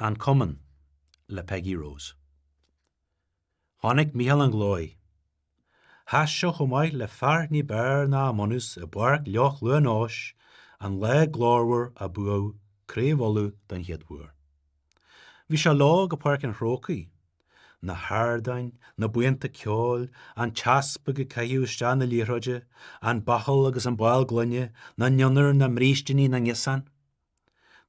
An Cumann le Peggy Rose. Chonaic Mícheál an ghlóigh. Sheas sé chomh maith le fear ní b'fhearr ná a mbunús i bPáirc Fhliuch Luath Nóis an lá glórmhar a buadh Craobh Uladh don chéad uair. Bhí sé leo go Páirc an Chrócaigh. Na hardáin, na buíonta ceoil, an t-easpag ag caitheamh isteach na liathróide, an bachall agus an ball gloine, na mionúir, na mbrístíní, na ngiosán.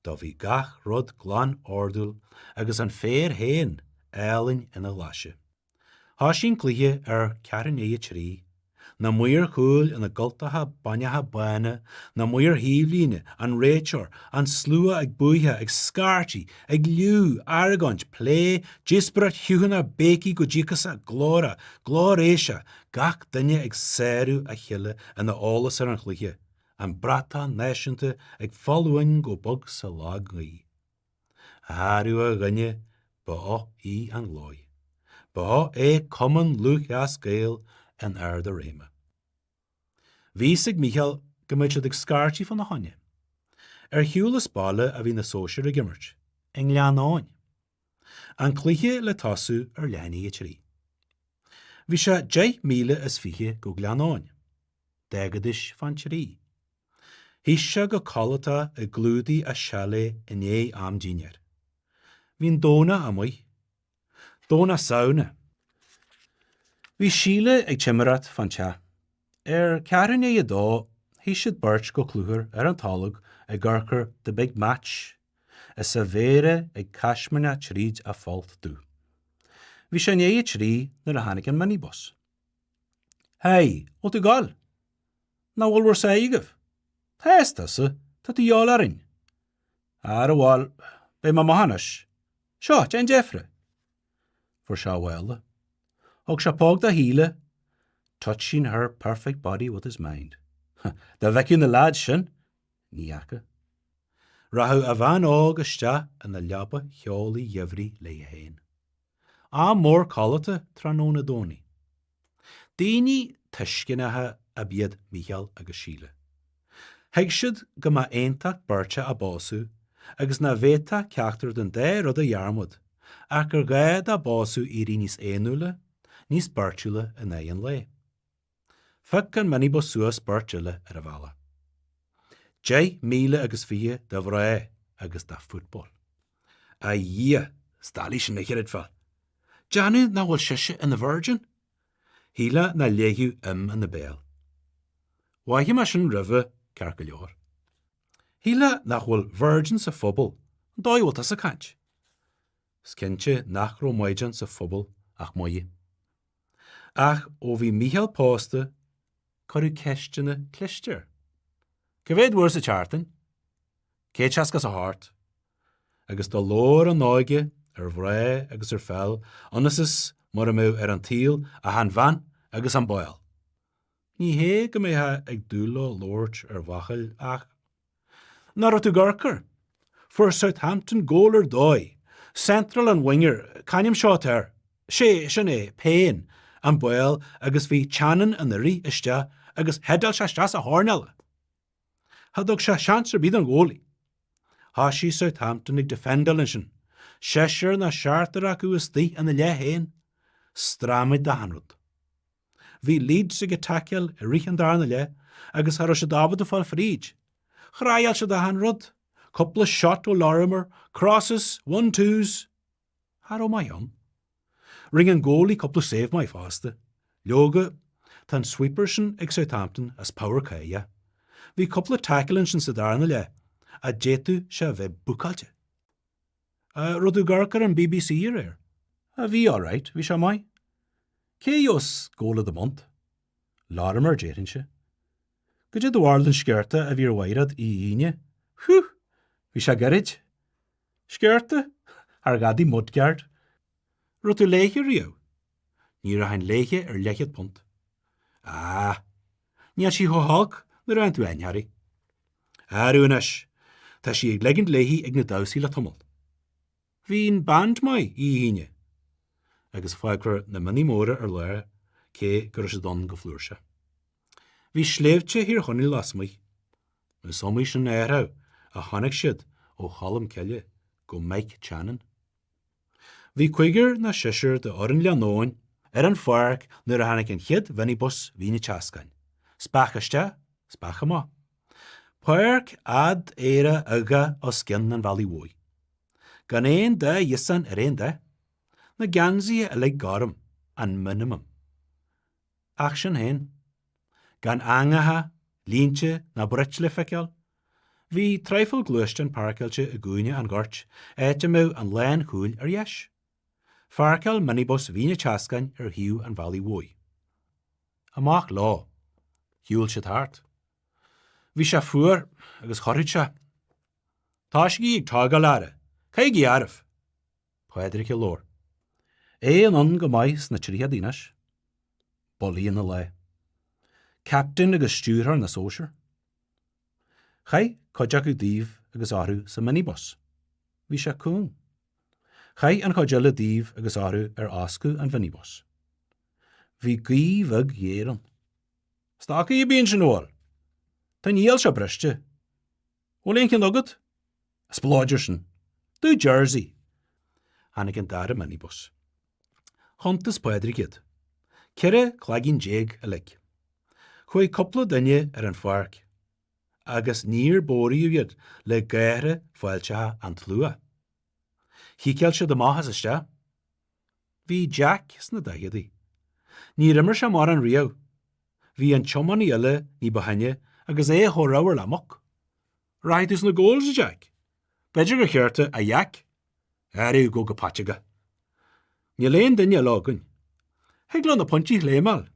Do bhí gach rud glan ordúil agus an féar féin álainn ina ghlaise. Thoisigh an cluiche ar ceathrú i ndiaidh a trí, na maoir chúil ina gcultacha baineacha bána, na maoir thaobhlíne, an réiteoir, an slua ag búitheadh, ag scairtigh, ag liú, argóint, plé, díospóireacht chiúin, béicigh go díocasach, glórach, glóiréiseach, gach duine ag sárú a chéile ina eolas ar an chluiche. An bratach náisiúnta ag fáil uainn go bog sa lag-ghaoth. Arú a dhuine, ba eo í an ghlóigh. Ba eo é Cumann Lúthchleas Gael in ard a réime. Bhí fhios ag Mícheál go mbeadh siad ag scairtigh fána choinne. Ar shiúl as baile a bhí na sóisir ag imirt, i nGleann Eoin. An cluiche le tosú ar leath i ndiaidh a trí. Bhí sé 20,020 go Gleann Eoin. D'fhágaidís fán trí. Shuigh sé go codlata i gclúdaigh a chalet i ndiaidh am dinnéir. Bhí an Domhnach amuigh. Domhnach Samhna. Bhí Síle ag timireacht fán teach. Ar ceathrú i ndiaidh a dó, shuigh siad beirt go cluthar ar an tolg ag amharc ar The Big Match is a mhéara ag caismirneach tríd a folt dubh. Bhí sé i ndiaidh a trí nuair a tháinig an minibus. Hey, bhfuil tú ag gabháil? Nach bhfuil bhur sáith agaibh? Tá is tusa, tá tú dhíobháil orainn. Ara bhuel, beidh mé amach anois. Seo, déan deifre. Fuair sé a mhála. Thug sé póg do Shíle, touching her perfect body with his mind. Dá bhfeicfeadh na leaids sin, ní fhaca. Rachadh a bhean óg isteach ina leaba theolaí gheimhridh léi féin. Am mór codlata tráthnóna Domhnaigh. Daoine tuisceanacha ab iad Mícheál agus Síle. Thuig siad go mba aontacht beirte a bpósadh agus nach bhféadfadh ceachtar den dá rud a dhearmad ach gur ghá dá bpósadh éirí níos éanúla, níos beirtiúla in aghaidh an lae. Phioc an minibus suas beirt eile ar an bhealach. 20,020 de mhná agus de football. A Dhia, is doiligh sin a chreidbheáil. Déanamh nach bhfuil sise ina virgin? Shílfeá nach léifeadh im ina béal. Mhaígh mé sin roimhe, ceart go leor. Shílfeá nach bhfuil virgin sa phobal, an dóigh a bhfuil tusa ag caint. Is cinnte nach raibh maighdean sa phobal ach Muire. Ach ó bhí Mícheál pósta, cuireadh ceisteanna cliste air. Cá mhéad uair sa tseachtain? 168. Agus do labhair an óige ar mhná agus ar pheil ionas is mura mbeadh ar an tsaol ach an bhean agus an ball. Ní hé go mbeifeá ag dúil leo labhairt ar bhachaill ach. Nach raibh tú ag amharc air? Fuair Southampton goal ar dóigh. Central an winger, c'ainm seo atá air? Sé, sin é, Payne, an ball agus bhí teannán ina rith isteach agus heideáil sé isteach sa choirnéal é. Cha dtug sé seans ar bith don ghólaí. Thoisigh Southampton ag defendáil ansin, seisear nó seachtar acu istigh ina leath féin. Strámaid d'achan rud. Bhí Leeds ag attackáil i rith an darna leath agus cha raibh siad ábalta fáil fríd. Thryáil siad achan rud, cúpla shot ó Lorimer, crosses, one-twos. Cha raibh maith ann. Rinne an goalie cúpla save maith fosta. Leoga, tá an sweeper sin ag Southampton as pabhar cáidheach. Bhí cúpla tackle ansin sa darna leath a d'fhéadfadh sé a bheith bookáilte. Raibh tú ag amharc ar an bbc aréir? Bhí alright, bhí sé maith. Cé a gheobhas goal of the month? Lorimer, déarfainnse. Goidé do bharúil den sciorta a bhí ar Mhaighread oíche Aoine? Whew! Bhí sé gairid. Sciorta? Thar ghadaí mudguard. Raibh tú léithe riamh? Ní rachainn léithe ar leathchéad punt. Ah! Níl sí chomh holc nuair a fhaigheann tú aithne uirthi. Arú anois, tá sí ag ligint léi ag na damhsaí le tamall. Bhí an band maith oíche Aoine. Agus fágfar na mionnaí móra ar lár cé go raibh siad ann go flúirseach. Bhí sléibhte Thír Chonaill lasmuigh. Is iomaí sin athrú a chonaic siad ó Cholm Cille. Go Mike Channon. Bhí cúigear nó seisear de fhoireann Ghleann Eoin ar an pháirc nuair a tháinig an chéad mhinibus Mhín an tSeascainn. Speach isteach, speach amach. Páirc fhad fhéarach fhiuchach os cionn an bhealaigh mhóir. Gan aon dá ghiosán ar aon dath. Na geansaithe uilig gorm, an minimum. Ach sin féin, gan eangacha, línte ná broit le feiceáil, bhí traidhfil gluaisteán páirceáilte i gcúinne an ghoirt, áit a mbeadh an lánchúil ar dheis. Pháirceáil minibus Mhín an tSeascainn ar thaobh an bhealaigh mhóir. Amach leo. Shiúil siad thart. Bhí sé fuar agus chorraigh sé. Toisígí ag tógáil, ara. Caithigí áireamh! Pádraic a labhair. É anonn go maith sna tríochadaí anois. Bullaí ina lá. Captaen agus stiúrthóir na sóisear. Chaith cuid acu díobh agus orthu sa minibus. Bhí sé cúng. Chaith an chuid eile díobh agus orthu ar fhoscadh an mhinibus. Bhí gaoth bheag ghéar ann. Stocaí ar bith ansin, an bhfuil? Tá an iall seo briste. Bhfuil aon cheann agat? Spleodar sin. Do Jersey! Tháinig an dara minibus. Chuntas Pádraig iad. 14 cloigín uilig. Chuaigh cúpla duine ar an pháirc agus níor bodhraíodh iad le gáire fáilteacha an tslua. Chiceáil siad amach is isteach. Bhí Jack sna daicheadaí. Níor imir sé mórán riamh. Bhí an tiománaí eile ní ba shine agus é chomh ramhar le muc. Rachaidh tú sna goals, a Jack? B'fhéidir gur cheart, a Jeaic? Arú, gabh go paiteagach. Níl aon duine eile againn. Thig leo na pointí a chléimeáil.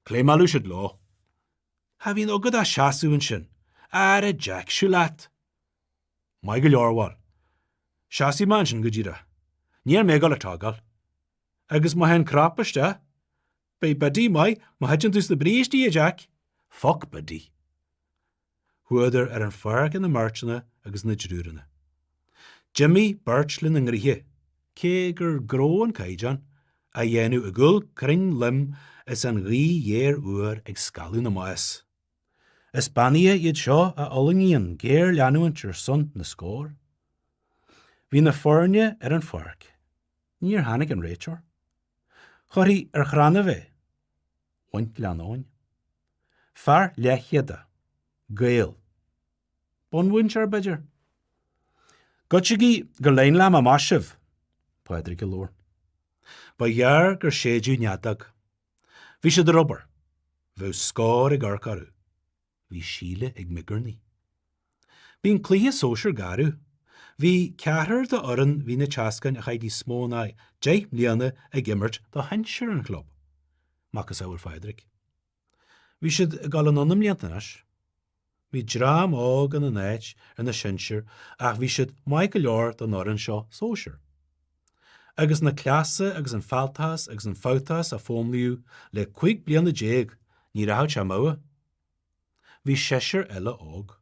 Cléimeálfaidh siad leo. Cha bhíonn agat ach seasamh ansin. Ara, Jack, siúil leat. Maith go leor, bhuel. Seasfaidh mé ansin go díreach. Níl mé ag dul ag tógáil. Agus má théann crap isteach, beidh Biddy maith má thiteann tú sna brístí, a Jack. Fuck Biddy. Chuadar ar an pháirc ina mbeirteanna agus ina dtriúranna. D'imigh beirt lena ngnoithe, cé gur gnó an caighdeán, á dhéanamh i gcúl crainn loim is an ghaoth ghéar fhuar ag scaladh na mbás. Is beannaithe iad seo a fhulaingíonn géarleanúint ar son na scór. Bhí na foirne ar an pháirc. Níor tháinig an réiteoir. Chuirfí ar chrannaibh é. Bhain Gleann Eoin. Fear leathchéadach. Gael. Bunmhúinteoir, b'fhéidir? Goitsigí go Line amach sibh! Pádraig a labhair. Ba ghearr gur séideadh an fheadóg. Bhí siad ar obair. Bheadh scór ag amharc orthu. Bhí Síle ag miogarnaigh. Bíonn cluiche sóisir garbh. Bhí ceathrar de fhoireann Mhín an tSeascainn a chaith níos mó ná 10 mbliana ag imirt do shinsir an chlub, macasamhail Phádraig. Bhí siad ag dul anonn i mblianta anois. Bhí dream óg ina n-áit ar na sinsir ach bhí siad maith go leor don fhoireann seo sóisir. Agus na cleasa agus an fealltachas agus an fabhtachas a fómlaíodh le 15 bliana ní rachadh sé amú. Bhí seisear eile óg.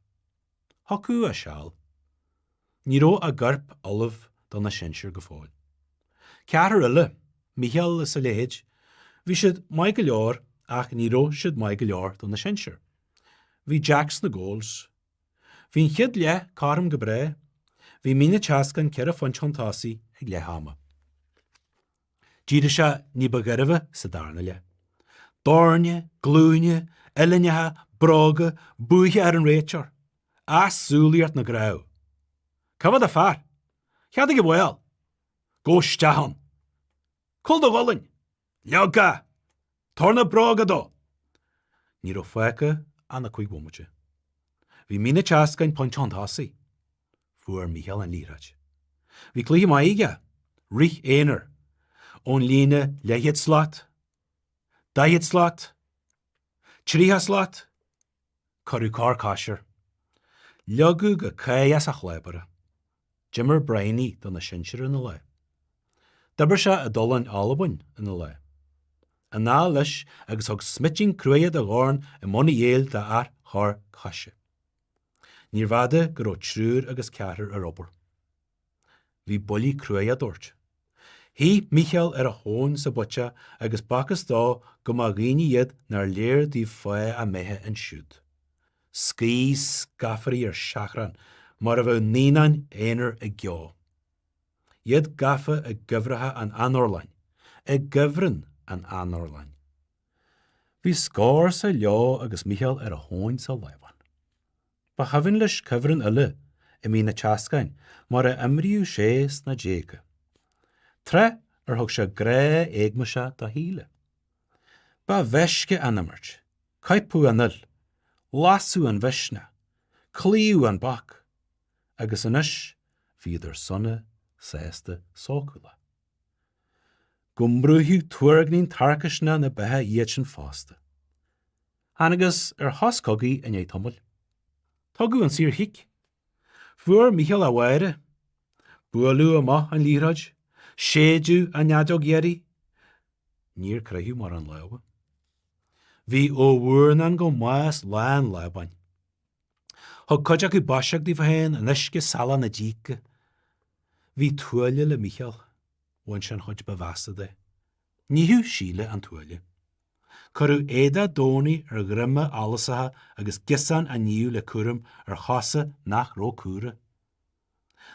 Thiocfadh a seal. Ní raibh a gcoirp ullamh do na sinsir go fóill. Ceathrar eile, Mícheál is a leithéid, bhí siad maith go leor ach ní raibh siad maith go leor do na sinsir. Bhí Jack sna goals. Bhí an chéad leath cothrom go breá. Bhí Mín an tSeascainn ceithre phointe chun tosaigh ag leath ama. D'éirigh sé ní ba ghairbhe sa darna leath. Doirne, glúine, uillinneacha, bróga, buaithe ar an réiteoir. Easumhlaíocht na gcnámh. Cá bhfad a fear? Cheadaigh an bhaol. Gabh isteach ann. Cúl do ghualainn! Leag é! Tabhair na bróga dó! Ní raibh fágtha ach na 5 bhomaite. Bhí Mín an tSeascainn pointe chun tosaigh. Fuair Mícheál an liathróid. Bhí cluiche maith aige. Rith aonair. Ón líne leathchéad slat. 40 slat. 30 slat. Cuireadh cor coise air. Leagadh go cáidh as a chlábar é. D'imir Bryony do na sinsir ina lá. D'oibir sé i dtollán Albain ina lá. Anall leis agus thug smitín cruaidhe de dhorn i mbun a bhéil dá fhear chor coise. Níorbh fhada go raibh triúr agus ceathrar ar obair. Bhí buillí cruaidhe á dtabhairt. Shuigh Mícheál ar a thóin sa bpuiteach agus b'fhacthas dó go mba dhaoine iad nár léir daoibh fáth a mbeithe ansiúd. Scaoth scafairí ar seachrán mar a bheadh naíonáin aonair i gceo. Iad gafa i gcuibhreacha an anfhorláin, i gcuibhreann an anfhorláin. Bhí scór sa leo agus Mícheál ar a thóin sa lábán. Ba chuimhin leis cuibhreann eile i Mín an tSeascáin mar a imríodh sé sna déaga, tráth ar thug sé grá éagmaiseach do Shíle. Ba mheisce an imirt, coipeadh an fhuil, lasadh an mhisneach, cloíodh an bac, agus anois bhíodar sona sásta sócúlach. Go mbrúfadh tuairgnín tarcaisneach na beatha iad sin fosta. Thángthas ar shos cogaidh i ndiaidh tamaill. Tugadh an saorchic. Fuair Mícheál a bháire. Buaileadh amach an liathróid. Séideadh an fheadóg dheiridh. Níor croitheadh mórán lámha. Bhí Ó Mhurnáin go maith as lán lábáin. Thug cuid acu baiseach daofa féin in uisce salach na díce. Bhí tuaille le Mícheál. Bhain sé an chuid ba mheasa de. Nítheadh Síle an tuaille. Cuireadh éadach Domhnaigh ar dhroima allasacha agus giosáin á níochadh le cúram ar chosa nach raibh cumhra.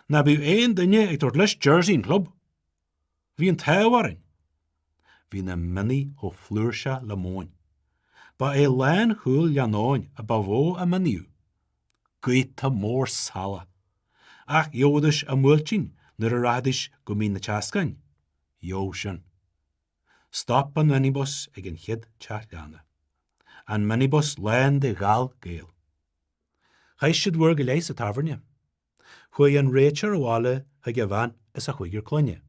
Ná bíodh aon duine ag tabhairt leis jersey an chlub! Bhí an t-ádh orainn. Bhí na mionnaigh chomh flúirseach le móin. Ba é lánchúl Ghleann Eoin a ba mhó a mionnaíodh. Gaota mór salach. Ach gheobhaidís a mbuailtín nuair a rachaidís go Mín na Teascáin. Gheobhadh sin. Stop an minibus ag an chéad teach leanna. An minibus lán de ghal Gael. Chaith siad uair go leith sa tábhairne. Chuaigh an réiteoir abhaile chuig a bhean is a chúigear clainne.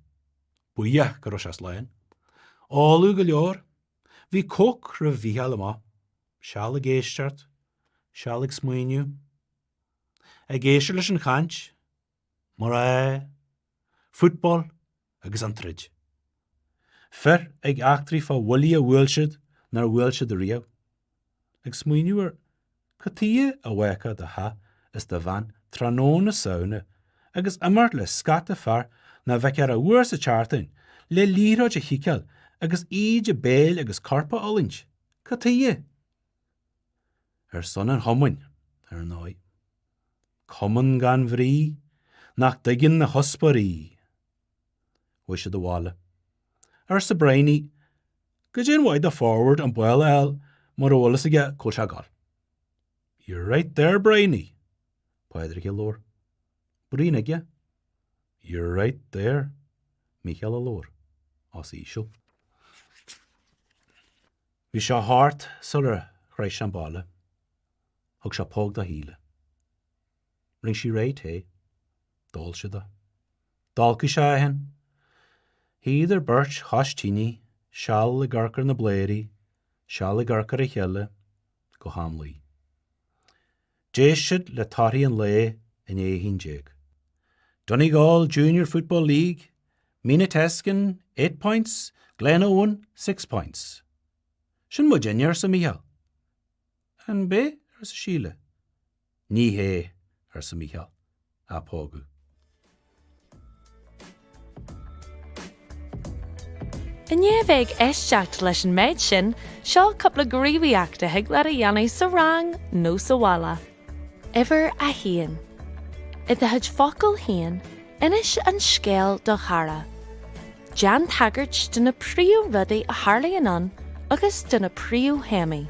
Buíoch go raibh sé slán. Óladh go leor. Bhí coke roimh Mhícheál amach. Seal ag éisteacht. Seal ag smaoineamh. Ag éisteacht leis an chaint. Mná. Football. Agus an troid. Fir ag eachtraí fá bhuillí a bhuail siad nár bhuail siad ariamh. Ag smaoineamh ar cad tuighe a bhfágfá do theach is do bhean tráthnóna Samhna agus imeacht le scata fear nach bhfeicfeá ach uair sa tseachtain le liathróid a chiceáil agus íde béil agus coirp a fhulaingt. Cad tuighe? Ar son an chumainn, ar ndóigh. Cumann gan bhrí, nach dtuigeann a chuspóirí. Chuaigh siad abhaile. Arsa Bryony, Goidé an mhaith do forward an ball a fháil mura bhfuil fhios aige cá bhfuil sé ag gabháil. You're right there, Bryony. Pádraig a labhair. Braon aige. You're right there. Mícheál a labhair. Os íseal. Bhí sé thart sular shroich sé an baile. Thug sé póg do Shíle. Rinne sí réidh tae. D'ól siad é. D'fholcaigh sé é féin. Shuíodar beirt chois tine, seal ag amharc ar na bláthanna, seal ag amharc ar a chéile, go ham luí. D'éist siad le torthaí an lae i ndiaidh a haon déag. Donegal Junior Football League, Meenateskin, 8 points, Glenowen, 6 points. Sin muidinne, arsa Mícheál. An b'é? arsa Síle. Ní hé, arsa Mícheál, á pógadh. I ndiaidh a bheith ag éisteacht leis an méid sin, seo cúpla gníomhaíocht a thig leat a dhéanamh sa rang nó sa bhaile. Uimhir a haon. I do chuid focal féin, inis an scéal do chara. Déan tagairt do na príomhrudaí a tharlaíonn ann agus do na príomhthéamaí.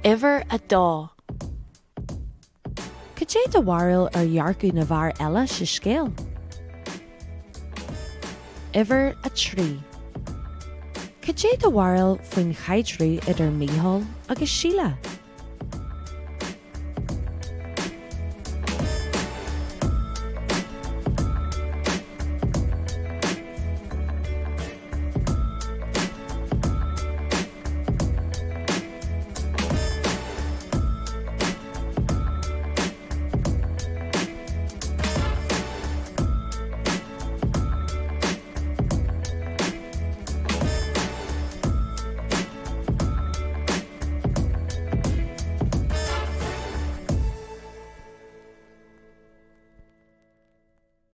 Uimhir a dó. Cad é do bharúil ar dhearcadh na bhfear eile sa scéal? Uimhir a 3. Cad é do bharúil faoin chaidreamh idir Mícheál agus Síle?